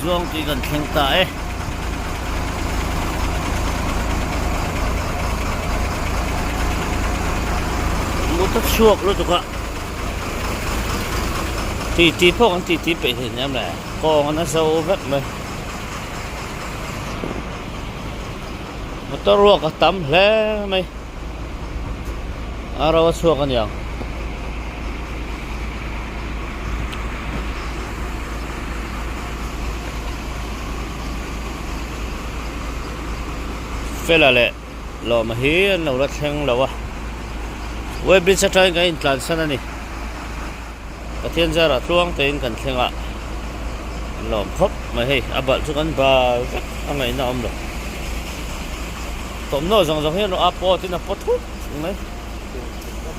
Zuangtui kan thleng ta e. Mut a chhuak lutuk a, titi pawh kan titi peih thei hniam le, kawng an a zo vek mai. Motor ruak a tam hle mai, a ro a chhuak a niang. Fela leh Lawma hi an lo la thleng lo a, Weybridge atangin kan intlansan a ni. Pathian zarah tluang tein kan thleng a, an lawm khawp mai hei, a balh chu kan bal vek a ngaihna a awm lo. Thawmhnaw zawng zawng hian a pawt in a pawt thut mai,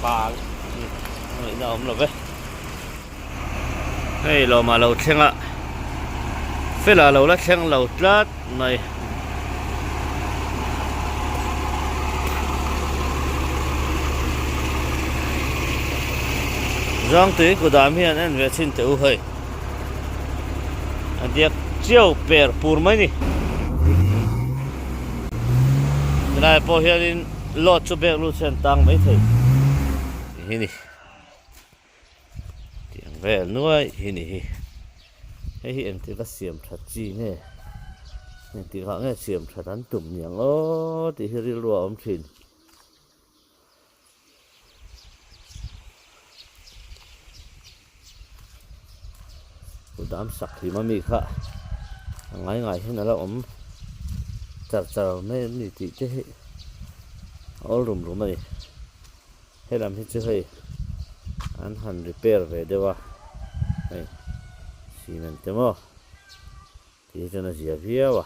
bal a ngaihna a awm lo ve. Hei lawmah lo thleng a, fela lo la thleng lo tlat mai. Zangtui kudam hian en ve chhin teh u hei. A diak chiau per pur mai ni. Tilai pawh hianin load chu bek lut hian tang mai thei hi ni. Tiang vel nuai hi ni hi. Hei hi engtik a siam that chi nge? Engtik ah nge siam that an tum niang aw tih hi rilru a awm thin. Kudam sak hlim ami kha a ngai ngai hian a la awm char char mai an ni tih te hi a awl rum rum a ni. Helam hi chu hei an han repair ve deuh a hei cement te maw tih hi chuan a zia viau a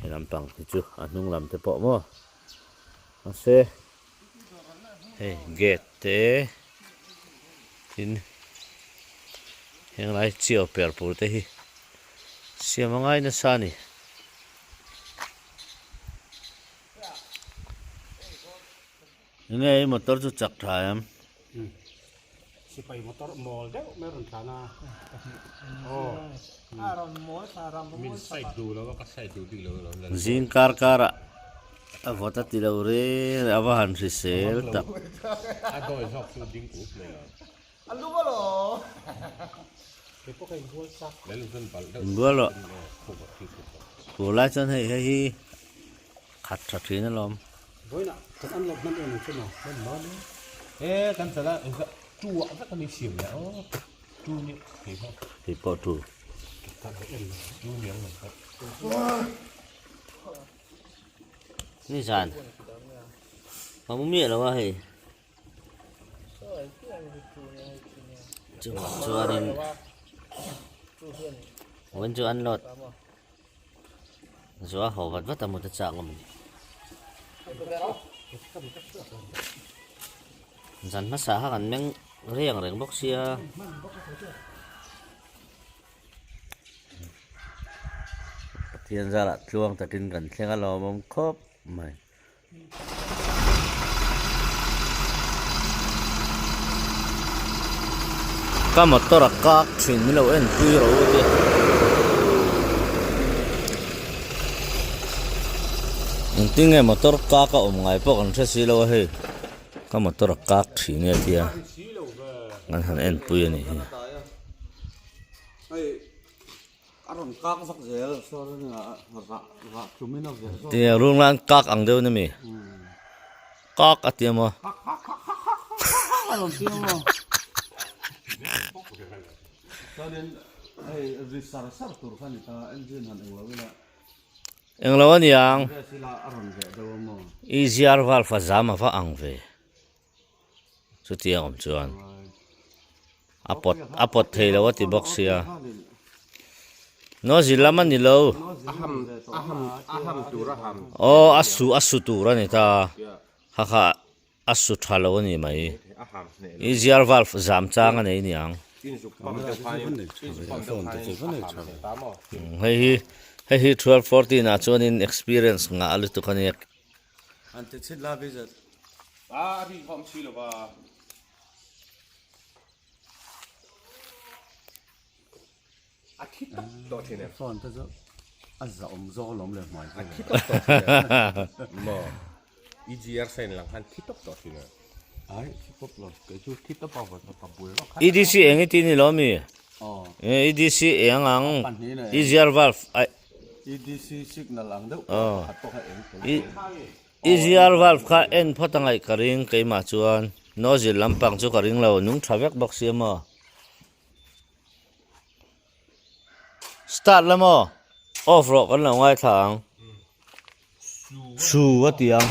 he lampang hi chu a hnung lam te pawh maw mahse hei gate te tin henglai chiau per pur te hi siam a ngai nasa a ni. Enge i motor chu chak tha em? Sipai motor mawl deuh mai a rawn tlan a. Aw. A rawn mawl thla ram Min side duh lo a ka side duh bik lo alawm lal. Zing kar karah a vawt a ti lo reng a va han hrisel tak. A dawi zawk chu ding up mai lo. A lum alawm. Kei pawh ka inbual chak. Inbual rawh. Fur lai chuan hei hei hi khat tha thin alawm. Vawiinah kan an lo hman em ang chu maw? Hman maw ni? E kan chala engzah tu ah vek a ni siam leh aw. Tu ni kei pawh. Kei pawh tu. Tu niang ang pawh. Nizan. Ka mu miah lo a hei. Chungah chuanin vawiin chu an load zuah haw vat vat a mut a chak awm a ni. Zan hmasa kha kan meng riang reng bawk sia. Pathian zarah tluang takin kan thleng a lawmawm khawp mai. Ka motor a kak thin min lo en pui ro te. Engtin nge motor kak a awm ngai pawh kan hre si lo a hei. Ka motor a kak thin nge tia kan han en pui a nih hi. A rawn kak vak zel sawn a nia rah rah tlum in a veh zawk. Tia rung lan kak ang deuh na mi? Kak a ti maw? Kak kak kak kak kak kak a rawn ti maw? Chuanin hei ri sar sar tur kha ni ta engine han englo ila. Englo a niang. Gas ila a rawn veh deuh a maw? EGR valve a zam a va ang ve. Chutiang awm chuan a pawt a pawt thei lo a ti bawk sia nozzle lam a ni lo aw a su a su tur a ni ta kha kha a su tha lo a ni mai i ziar valve zam chang a nei niang hei hi hei hi 12 14 ah chuanin experience ngah lutuk a nia. An ti chhit la visit. A a ri kha awm si lo va. A thi tawp tawh thin em? Phone te chu a za awm zawk alawm le hmai A thi tawp tawh thin em? Maw? EGR sign lang khan thi tawp tawh thin em? Ai thi tawp lo, kei chu thi tawp a vawi ka bul rawk khat. EDC eng i ti ni lo mi? Aw. EDC eng ang? Pahnih nei. EGR valve ai. EDC signal ang deuh pakhat pawh kha eng tel. EGR valve kha en phawt a ngaih ka ring keimah chuan nozzle lampang chu ka ring lo nung tha vek bawk si a maw? Start la maw? Off rawh kan lo ngaithla ang. Su a ti ang.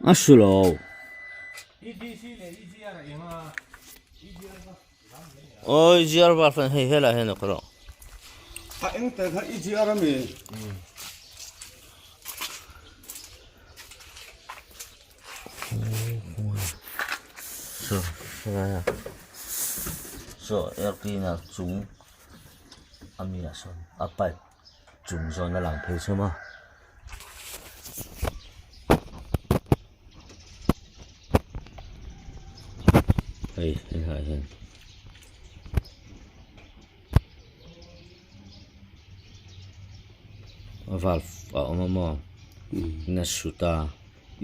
A su lo. Aw EGR var fan hei helai hian a kawr a. A eng tel kha EGR a mi? So helai a so air cleaner chung a mi ah sawn a pipe chung zawn a lang phei chhum a. Hei helaiah hian valve a awm a maw na sut a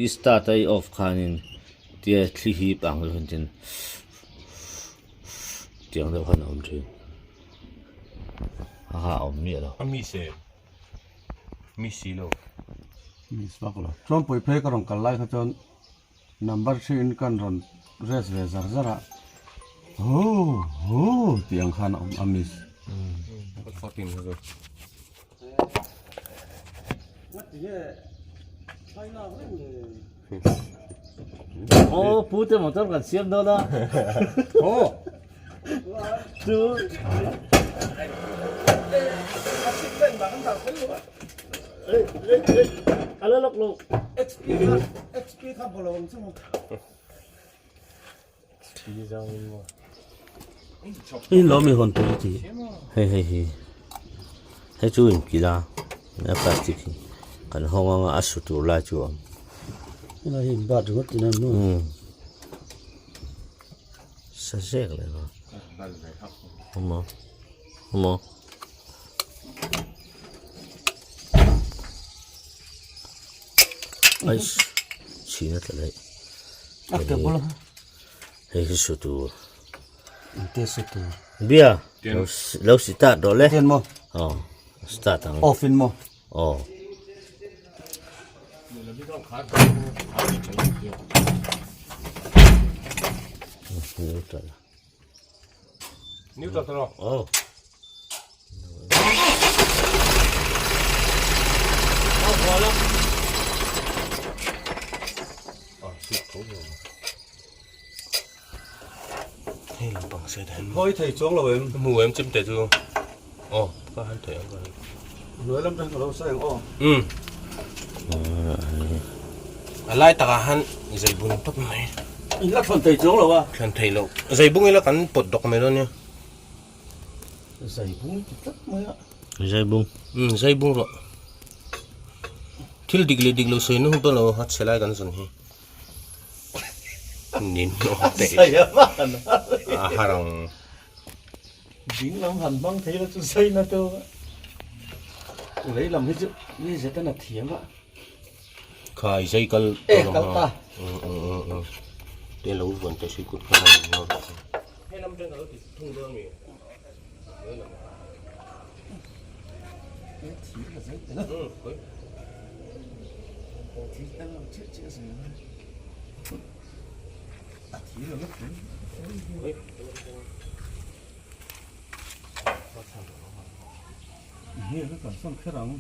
i start a i off khanin tia thli hip ang deuh hian tin tiang deuh khan a awm thin a ha a awm miah lo. A mi se. Mi si lo. Mi vak lo. Chuanpui phei ka rawn kal lai kha chuan number hri in kan rawn rest ve zar zar a. Hoo hoo tih ang khan a awm a miss. Aw pu te motor kan siam dawn a. Aw. Chu. Ala lok lo. XP kha XP kha bolo ang chu. In lo mi hawn tur ti hei hei hi hei chu in kil a a plastic hi kan hawng anga a su tur lai chu a awm helai hi in bat ringawt tih na ni maw umm sa zek leh nghal awm a awm a ai chhin a tla daih. A ke bula. Hei hi su tur. Te su tur. Bia. Lo start rawh le. Ten mo. Oh, start ang. Off in mo. Oh. Neutral. Neutral tawh. Oh. Hawi thei chuang lo em? Hmu em chim te chu. Aw, ka han thei ang ka. Hnuai lam te ka lo sawi ang aw. Um. A lai takah han zai bung tawp mai. In la thlan thei chuang lo a. Thlan thei lo. Zai bung ila kan pawt dawk mai dawn nia. Zai bung ti tlat mai a. Zai bung. Um, zai bung rawh. Thil dik leh dik lo sawi na hun pawh lo a chhe lai kan zawn hi. Nin awm te. Zai a van a har ang. Ding lam han hmang thei la chu zai na deuh a. Lei lam hi chu mi zet a na thiam a. Khai zai kal e kal ta. Te lo vawn te si kut ka han ngawr. He lam tang ka lo ti thung dawn mi. E thi ka zai te la. Thi ta lo che che zai. A thi lo lek tun. Nge ka kan san kher ang.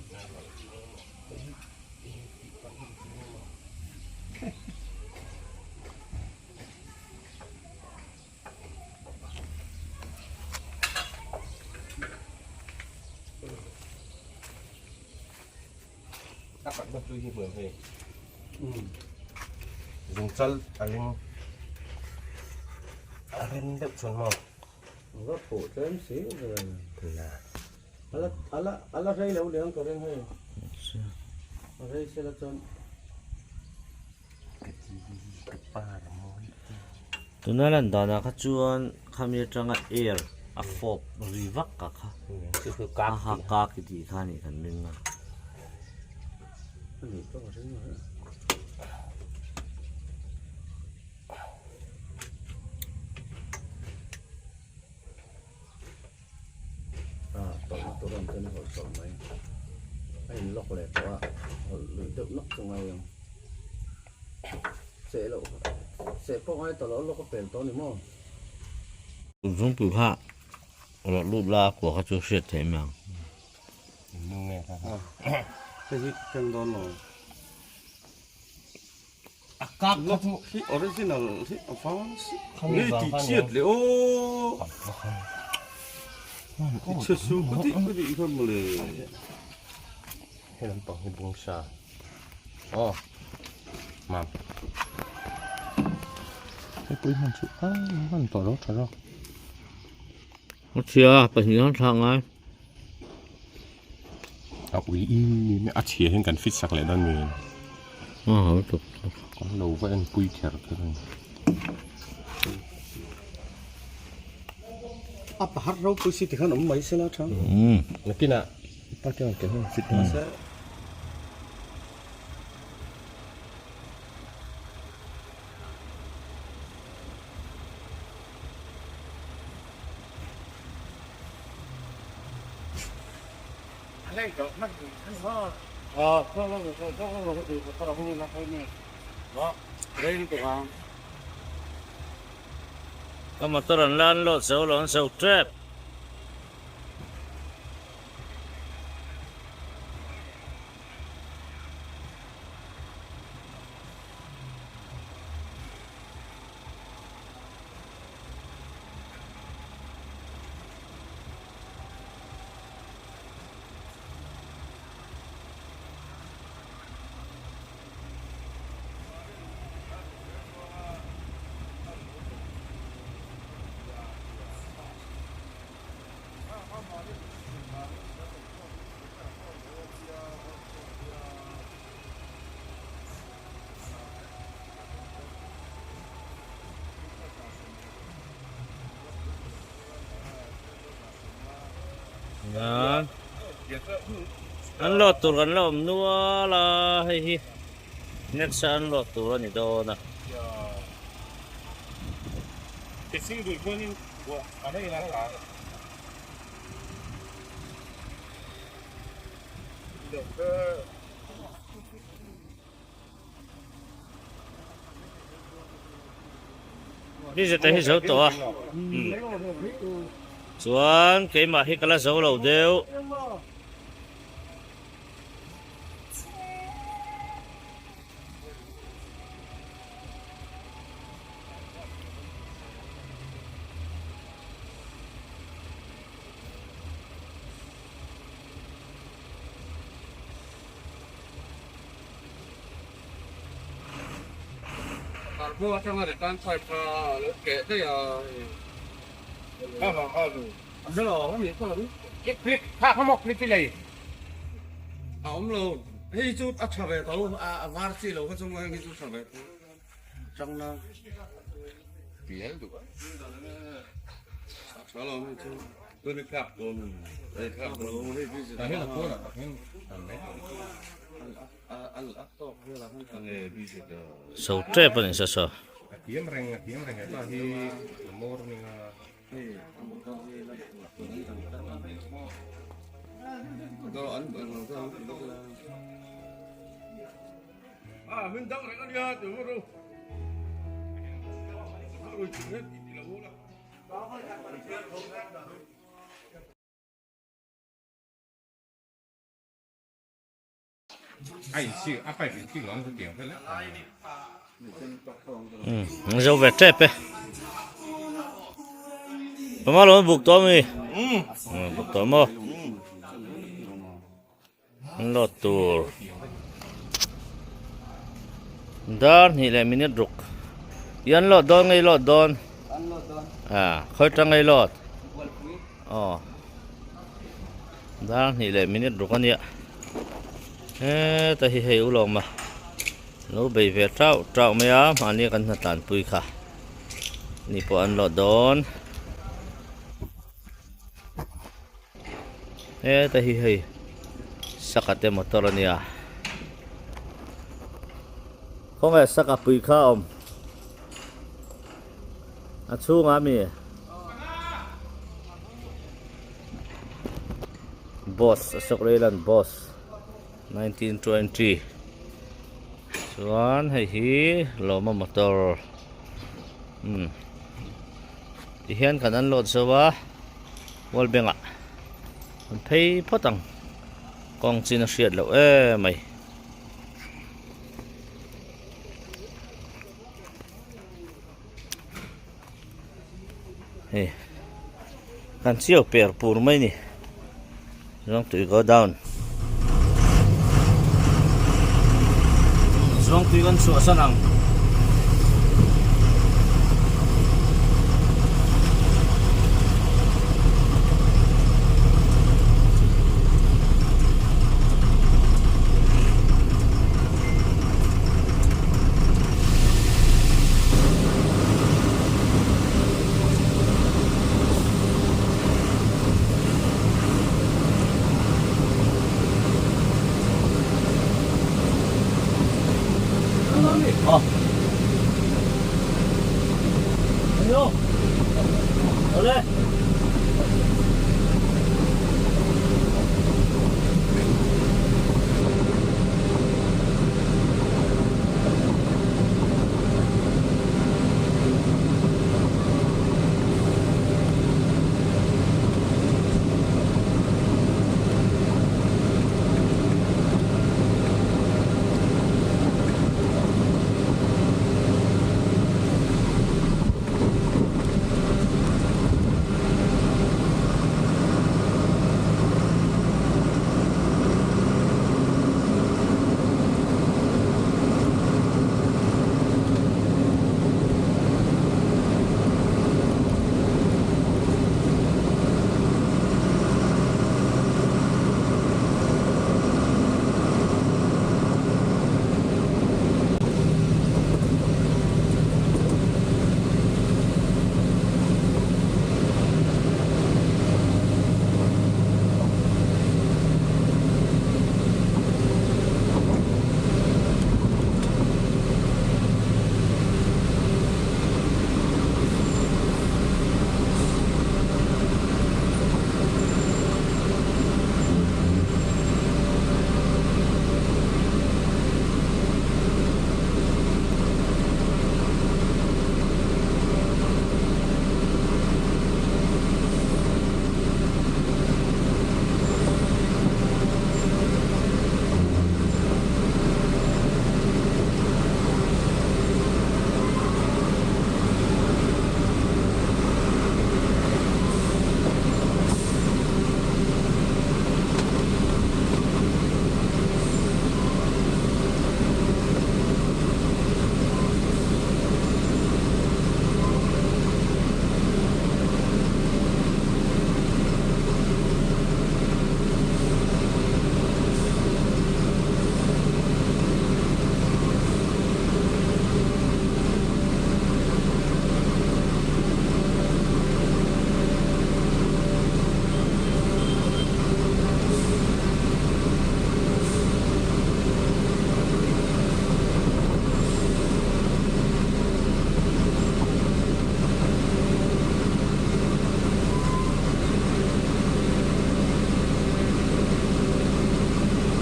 A khat na tui hi hmuh hei. Zung chal a ring a rin deuh chuan maw. Va phuh tlem si ve. Ala ala ala rei lo liang ka ring hei. A rei sela chuan. Tuna lan danah kha chuan khami atanga air a fawp ri vak ka kha. A ha kak i tih kha a nih kan ring a. A nih pawh ka ring a. A tawlhna tur awm chuan a hawlh tawlh mai. A in lock leh tawh a, hawlh luih deuh nawk chu ngai ang. Seh loh seh pawh ngai tawh loh lock a pel tawh a ni maw? Zungpui kha rawh lut la a kua kha chu hriat theih mai ang. Hei hi keng dawn lo. A kak kha chu hi original hi a vang si nge tih chhiat le aw tih chhiat su ka tih ka tih kha mawle he lampang hi bung sa aw mam hei pui hman chu a hman tawh lo tha zawk a chhia pahnih an thlak ngai A ui i a chhia hian kan fit sak leh dawn mi a ho tuk kan lo va en pui kher kher a ni. A pahar ropui si tikhan awm mai sela tha. Nakinah parking ah kan fit dawn. Ka motor an la an lawt zo lo an zo tep. An lawt tur kan la awm nual a hei hi next a an lawt tur a ni dawn a. Ni zet hi zo tawh a chuan keimah hi ka la zo lo deuh. So tep a ni sa saw. Zo ve tep e. Pama lo buk tawh mi. Buk tawh maw. An lawt tur. Dar hnih leh minute ruk. I an lawt dawn nge i lawt dawn? A khawi tang nge i lawt? Aw dar hnih leh minute ruk a nia heta hi hei ulawm a lo bei ve tauh tauh mai a mahni kan hna tlanpui kha ni pawh an lawh dawn heta hi hei saka te motor a nia khawnge saka pui kha a awm. A chhungah mi Boss Ashok Leyland Boss 1920 chuan hei hi lawma motor umm tihian kan unload zo a wall bank ah an phei phawt ang kawng chin a hriat loh emai. Hei kan chiau per pur mai ni zawng tui go down zawng tui kan chhuah san ang.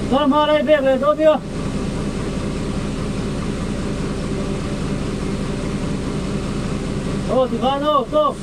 Hma lai bek leh dawn nia. Aw tikhan aw stop.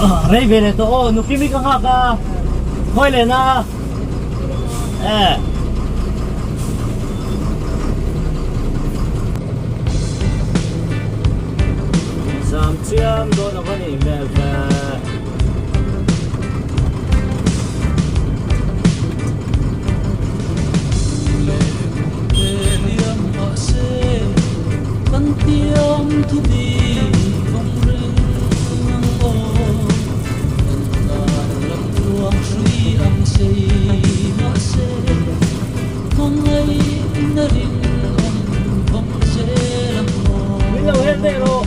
Rei ve leh tawh aw Nukimi ka nghak a khawi leh na e. Zam chiam dawn a va nih hmel ve. Min lo hel teh rawh.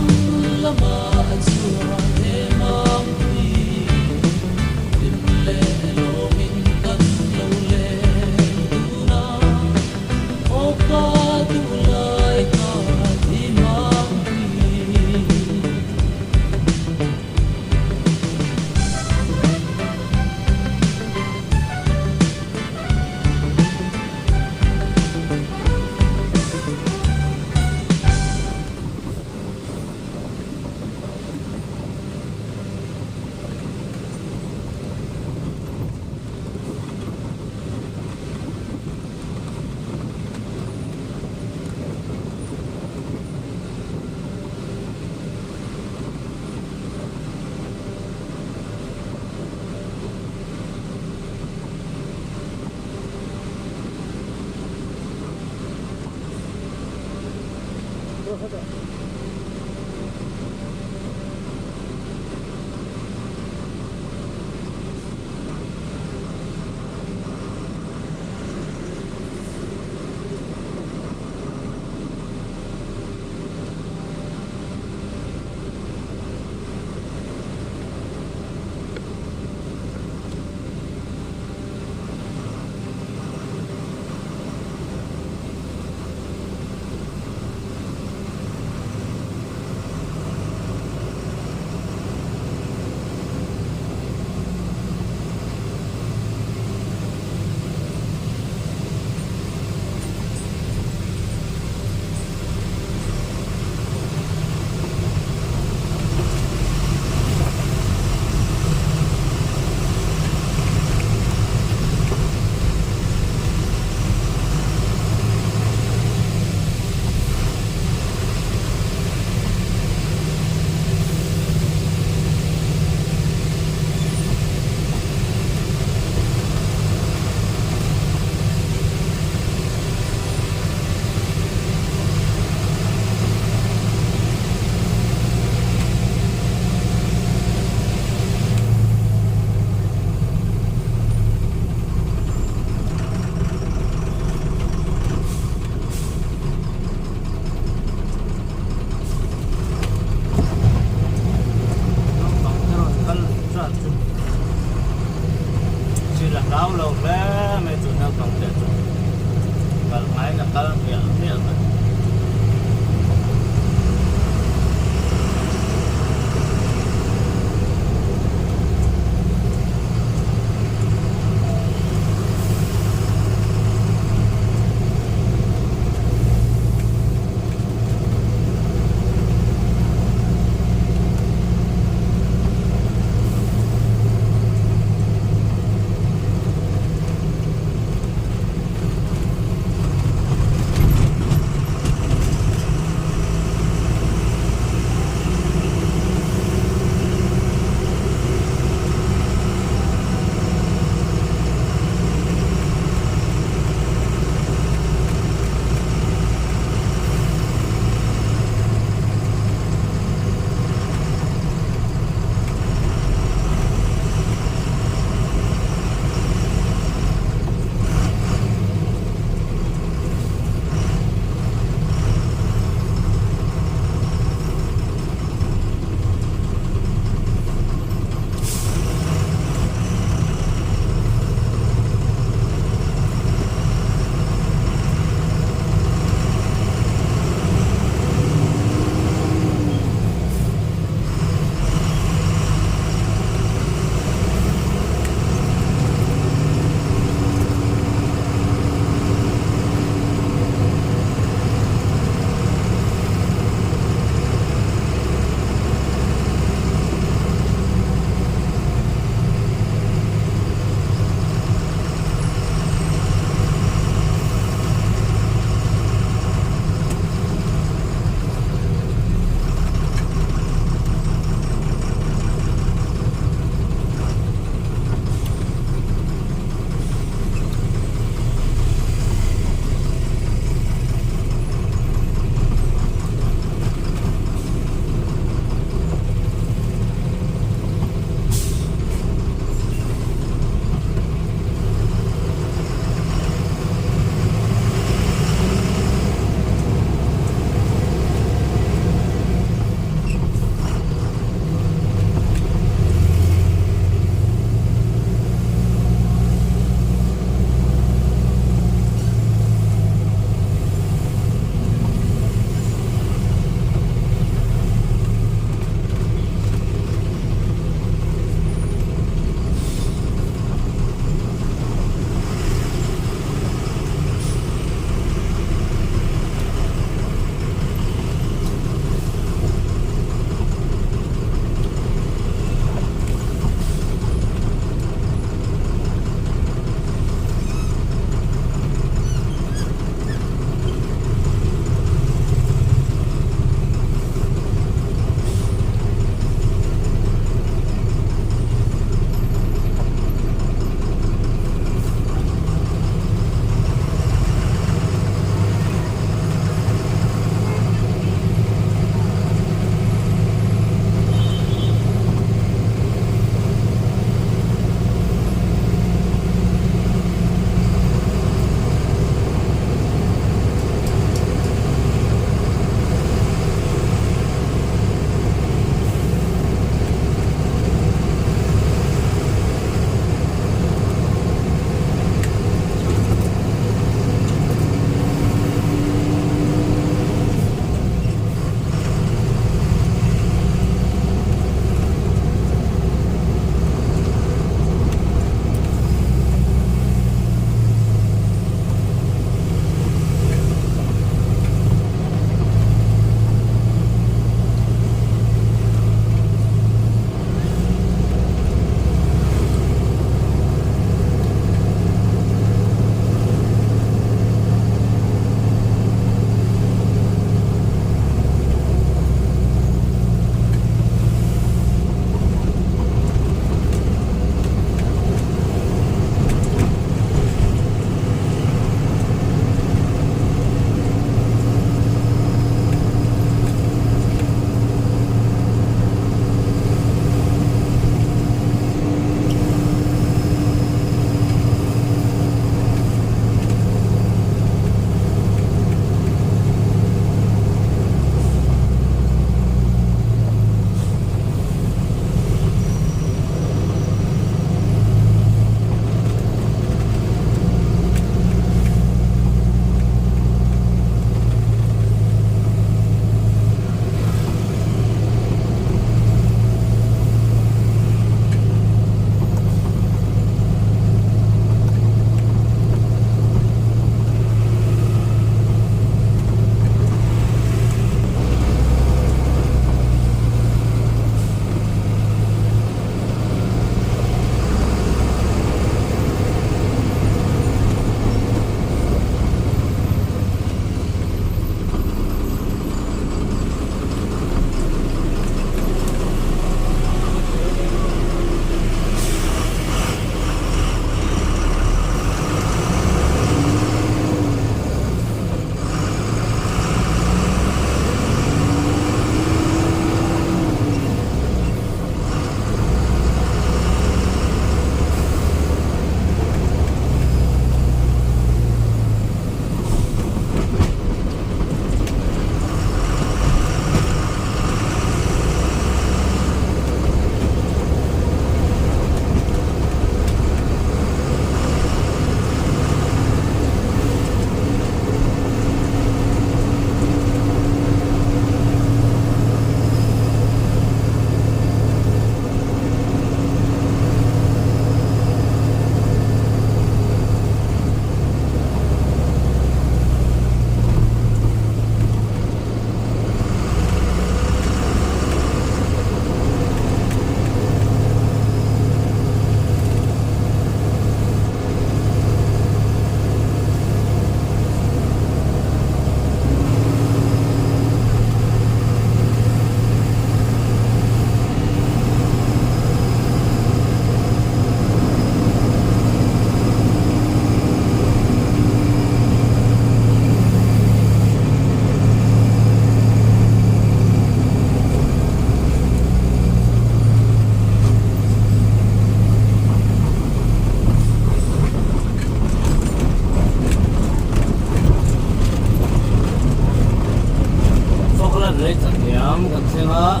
Tichuan lei thlahniam kan thleng a,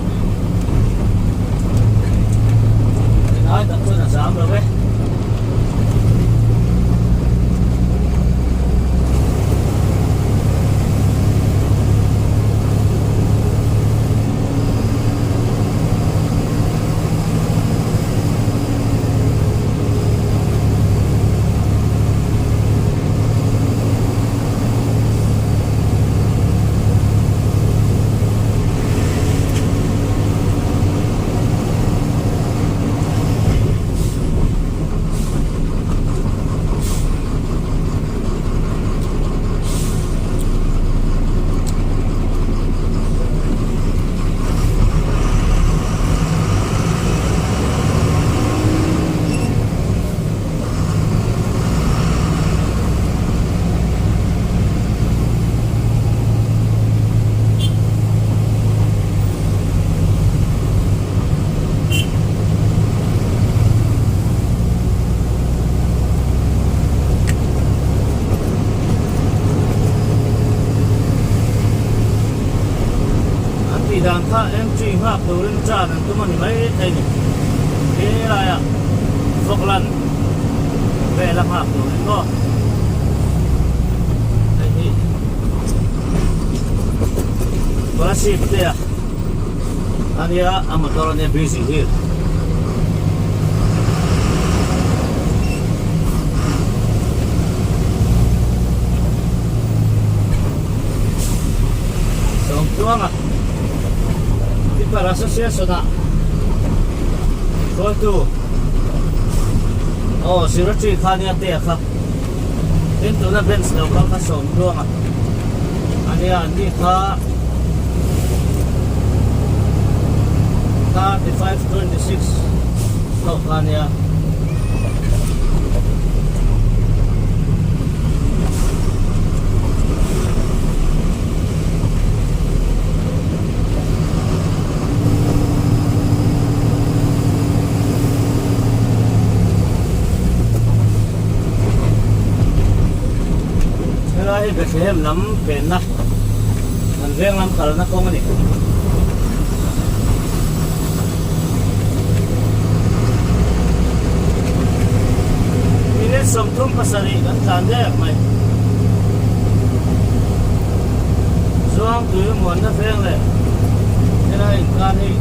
tinai tak chuan a zam lo e. An tih dan kha entry nghak turin chan an tum a ni mai thei ni. Helaiah Falkland vel a nghak turin maw hei hi Kolasib te a ania a motor ania busy hill. Sawmtluanga Tipper Association ah hruaitu aw secretary kha ania te a kha tin tuna bench lo kal kha Sawmtluanga ania an ni kha 35 26 ho kha ania. Helai hi Bethlehem lam penna an veng lam kalna kawng a ni. Minute 37 kan tlan dek mai. Zuangtui muanna veng leh helai inkar hi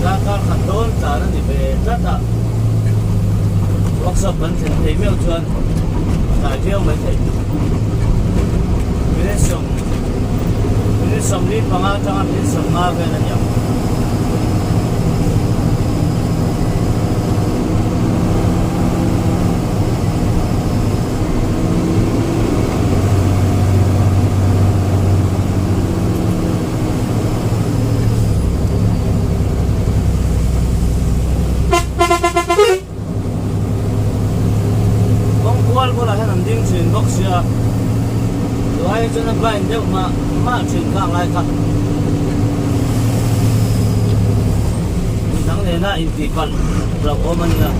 darkar khat dawn tlan a ni ve tlat a, workshop kan thlen thei meuh chuan tlai viau mai thei. Minute sawm minute 45 atanga minute 50 vel a ni ang. Kawng kual bulah hian an ding thin bawk sia, tunah hi chuan a blind deuh mah mah thin kha a ngai kha. Midang nena intihpalh hlauhawm a nia.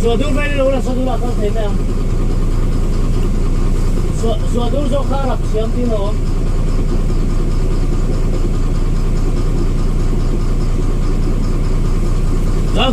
Suadur mai ni lo la suadur ah kal thei mai ang. Suadur zawk kha rap siam tin a awm. Go.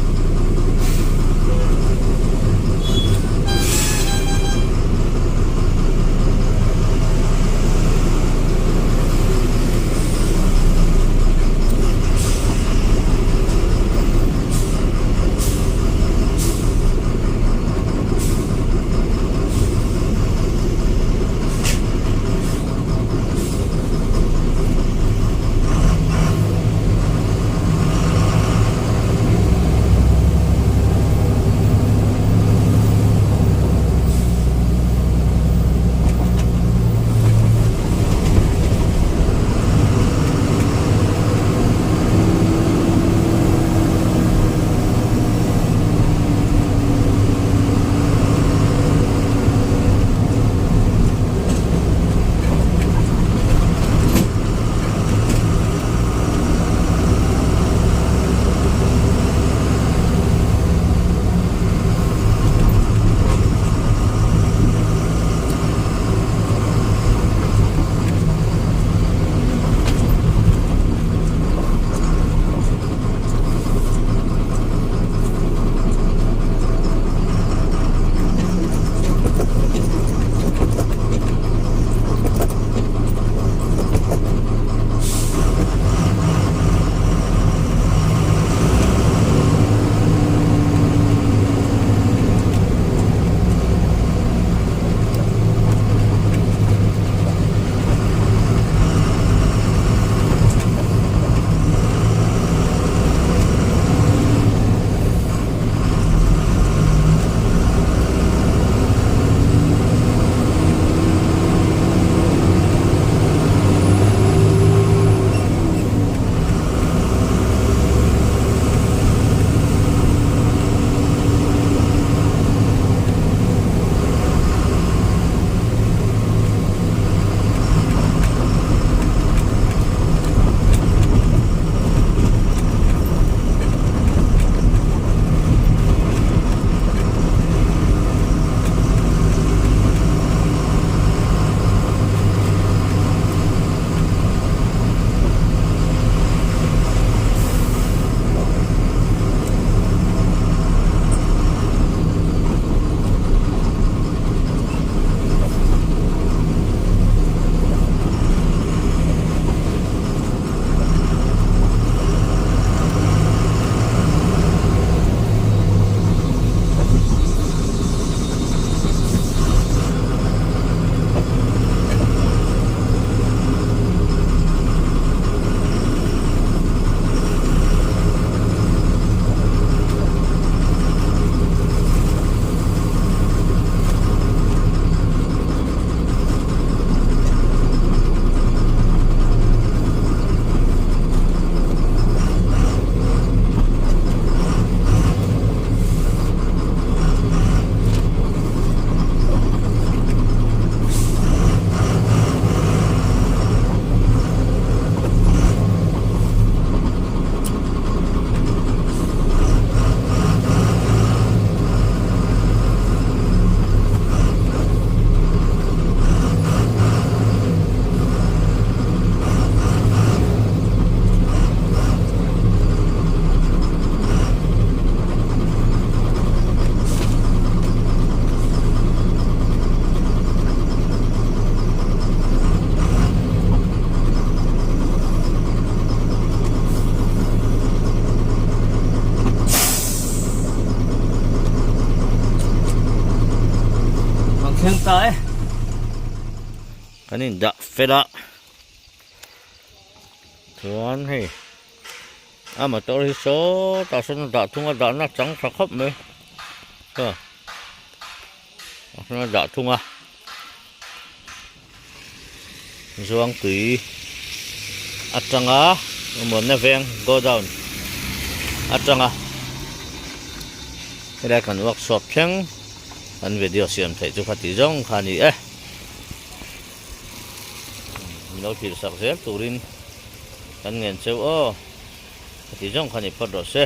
Kan thleng ta e kan in dah fel a chuan hei a motor hi sawtah sawn a dah thung a dahna chang tha khawp mai a sawn a dah thung a Zuangtui atanga engmawna veng go down atanga helai kan workshop thleng kan video siam theih chu khati zawng kha a ni e min lo thlir sak zel turin kan ngen cheu aw khati zawng kha ni phawt rawh se.